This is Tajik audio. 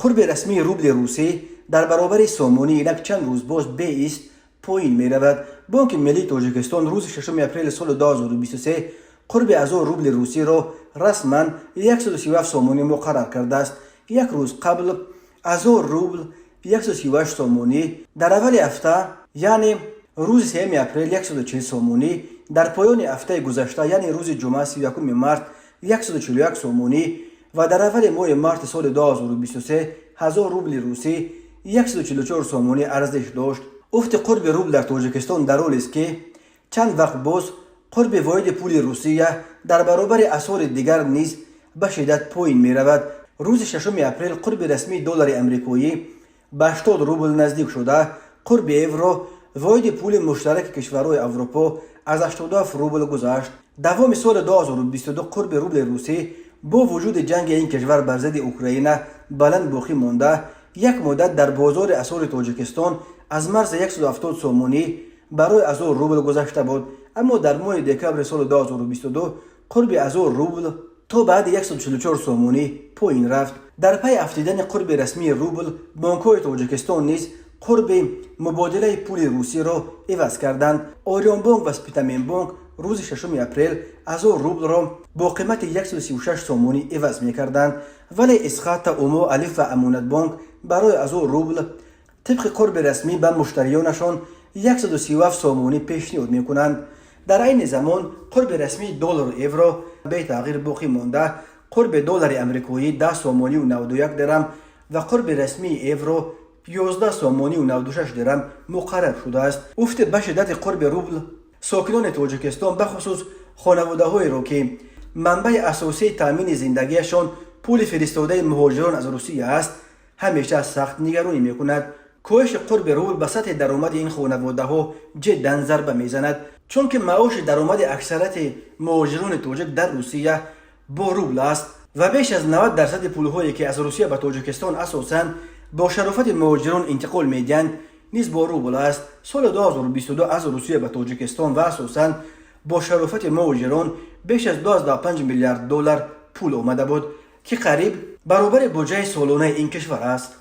Қурби расмии рубли русӣ дар баробари сомонӣ инак чанд рӯз боз беист поин меравад. Бонки миллии Тоҷикистон рӯзи 6 апрели соли 2023 қурби 1000 рубли русиро расман 137 сомонӣ муқаррар кардааст. Як рӯз қабл 1000 рубл 138 сомонӣ, дар аввали ҳафта, яъне рӯзи 3 апрел, 140 сомонӣ, дар поёни ҳафтаи гузашта, яъне рӯзи ҷумъа, 31 март, 141 сомонӣ ва дар аввали моҳи марти соли 2023 1000 рубли русӣ 144 сомонӣ арзиш дошт. Уфти қурби рубл дар Тоҷикистон дар ҳолест, ки чанд вақт боз қурби воҳиди пули Русия дар баробари асъори дигар низ ба шиддат поин меравад. Рӯзи 6 апрел қурби расмии доллари амрикоӣ ба 80 рубл наздик шуда, қурби евро, воҳиди пули муштараки кишварҳои Аврупо, аз 87 рубл гузашт. Давоми соли 2022 қурби рубли русӣ бо вуҷуди ҷанги ин кишвар бар зидди Украина баланд боқӣ монда, як муддат дар бозори асъори Тоҷикистон аз марзи 170 сомонӣ барои 1000 рубл гузашта буд. Аммо дар моҳи декабри соли 2022 қурби 1000 рубл то баъди 144 сомонӣ поин рафт. Дар пайи афтидани қурби расмии рубл, бонкҳои Тоҷикистон низ қурби мубодилаи пули русиро иваз карданд. Ориёнбонк ва Спитаменбонк рӯзи 6 апрел 1000 рублро бо қимати 136 сомонӣ иваз мекарданд, вале Эсхата, Умо, Алиф ва Амонатбонк барои 1000 рубл тибқи қурби расмӣ ба муштариёнашон 137 сомонӣ пешниҳод мекунанд. Дар айни замон қурби расмии доллару евро бетағйир боқӣ монда: қурби доллари амрикоӣ 10 сомонию 91 дирам ва қурби расмии евро 11 сомонию 96 дирам муқаррар шудааст. Уфти ба шиддати қурби рубл сокинони Тоҷикистон, бахусус хонаводаҳоеро, ки манбаи асосии таъмини зиндагиашон пули фиристодаи муҳоҷирон аз Русия аст, ҳамеша сахт нигаронӣ мекунад. Коҳиши қурби рубл ба сатҳи даромади ин хонаводаҳо ҷиддан зарба мезанад, чунки маоши даромади аксарияти муҳоҷирони тоҷик дар Русия бо рубл аст ва беш аз 90 дарсади пулҳое, ки аз Русия ба Тоҷикистон асосан бо шарофати муҳоҷирон интиқол медиҳанд, низ бо рубл аст. Соли 2022 аз Русия ба Тоҷикистон ва асосан бо шарофати муҳоҷирон беш аз 25 миллиард доллар пул омада буд, ки қариб баробари буҷаи солонаи ин кишвар аст.